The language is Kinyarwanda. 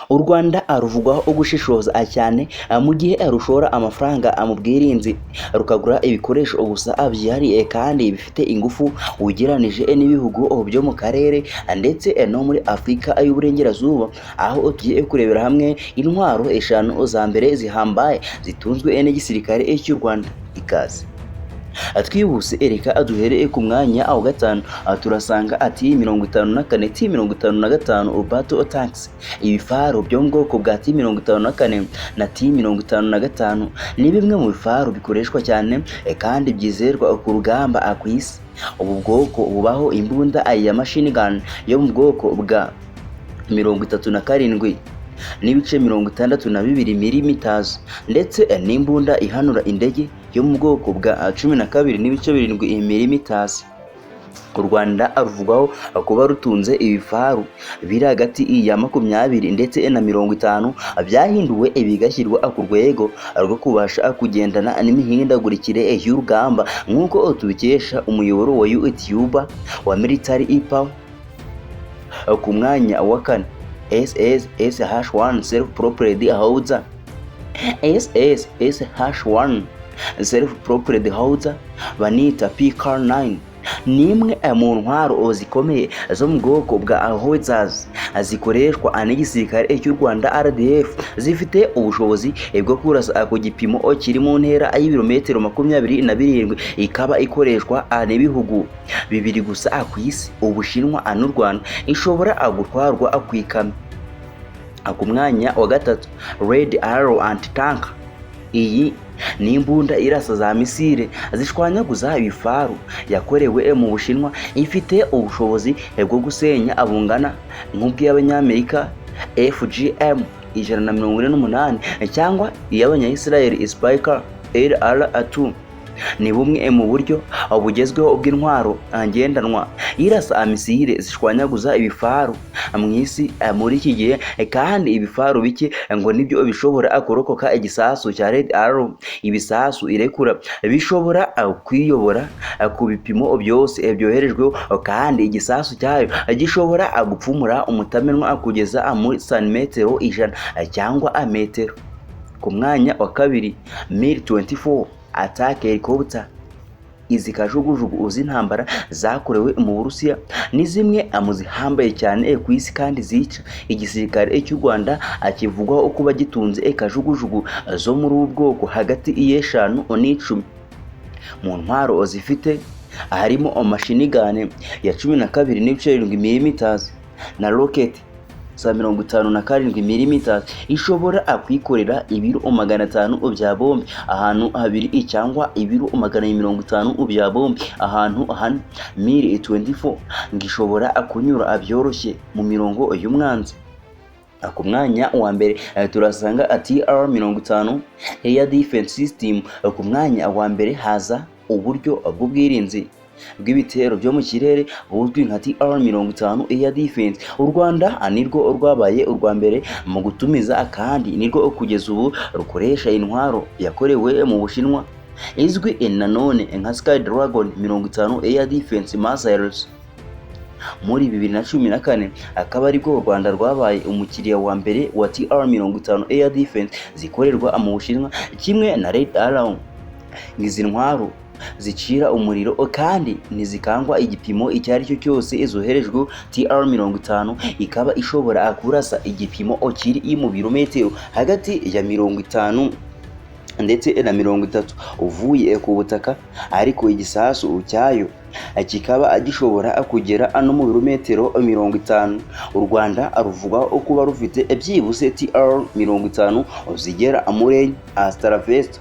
U Rwanda ruvugwaho gushishoza cyane mu gihe rushora amafaranga mu bwirinzi, rukagura ibikoresho gusa byihariye kandi bifite ingufu ugereranije n'ibihugu byo mu karere ndetse no muri Afurika y'Uburengerazuba, aho tugiye kurebera hamwe intwaro eshanu za mbere zihambaye zitunzwe n'igisirikare cy'u Rwanda. Ikaze. Twihuse, reka duhereye ku mwanya wa gatanu. Turasanga T54, T55 Battle Tanks. Ibifaru byo mu bwoko bwa T54 na T55 ni bimwe mu bifaru bikoreshwa cyane kandi byizerwa ku rugamba ku isi. Ubu bwoko bubaho imbunda ya machine gun yo mu bwoko bwa 37.62 millimeters ndetse n'imbunda ihanura indege yo mu bwoko bwa 12.7 millimeters. U Rwanda ruvugwaho kuba rutunze ibifaru biri hagati ya 20 ndetse na 50 byahinduwe bigashyirwa ku rwego rwo kubasha kugendana n'imihindagurikire y'urugamba, nk'uko tubikesha umuyoboro wa YouTube wa Military Power. Ku mwanya wa kane, SSSH1 Self Propelled Howitzer. SSSH1 Self Propelled Howitzer banita PK9 ni imwe mu ntwaro zikomeye zo mu bwoko bwa howitzers zikoreshwa n'igisirikare cy'u Rwanda RDF. Zifite ubushobozi bwo kurasa ku gipimo kiri mu ntera y'ibirometero 27, ikaba ikoreshwa n'ibihugu bibiri gusa ku isi, Ubushinwa n'u Rwanda. Ishobora gutwarwa ku ikamyo. Ku mwanya wa gatatu, Red Arrow Anti-Tank. Iyi ni imbunda irasa za misile zishwanyaguza ibifaru yakorewe mu Bushinwa. Ifite ubushobozi bwo gusenya bungana nk'ubw'Abanyamerika FGM 148 cyangwa iy'Abanyayisiraheli Spike LR2. Ni bumwe mu buryo bugezweho bw'intwaro ngendanwa irasa misile zishwanyaguza ibifaru mu isi muri iki gihe, kandi ibifaru bike ngo nibyo bishobora kurokoka igisasu cya Red Arrow. Ibisasu irekura bishobora kwiyobora ku bipimo byose byoherejweho, kandi igisasu cyayo gishobora gupfumura umutamenwa kugeza muri santimetero 100 cyangwa metero. Ku mwanya wa kabiri, Mil 24 Attack Helicopter. Izi kajugujugu z'intambara zakorewe mu Burusiya ni zimwe mu zihambaye cyane ku isi kandi zica. Igisirikare cy'u Rwanda kivugwaho kuba gitunze kajugujugu zo muri ubu bwoko hagati y'eshanu n'icumi. Mu ntwaro zifite harimo machine gun ya 12.7 millimeters na rocket za 57 millimeters. Ishobora kwikorera ibiro 500 bya bombe ahantu habiri cyangwa ibiro 250 bya bombe ahantu hane. Mil 24 ngo ishobora kunyura byoroshye mu mirongo y'umwanzi. Ku mwanya wa mbere turasanga TR 50 Air Defense System. Ku mwanya wa mbere haza uburyo bw'ubwirinzi bw'ibitero byo mu kirere buzwi nka TR 50 Air Defense. U Rwanda nirwo rwabaye urwa mbere mu gutumiza kandi nirwo kugeza ubu rukoresha intwaro yakorewe mu Bushinwa izwi nanone nka Sky Dragon 50 Air Defense Missiles. Muri 2014 akaba aribwo u Rwanda rwabaye umukiriya wa mbere wa TR 50 Air Defense zikorerwa mu Bushinwa kimwe na Red Arrow. Izi ntwaro zicira umuriro kandi ntizikangwa igipimo icyo ari cyo cyose zoherejwe. TR 50 ikaba ishobora kurasa igipimo kiri mu birometero hagati ya 50 ndetse na 30 uvuye ku butaka, ariko igisasu cyayo kikaba gishobora kugera no mu birometero 50. U Rwanda ruvuga kuba rufite byibuze TR 50 zigera muri enye. Hasta la vista.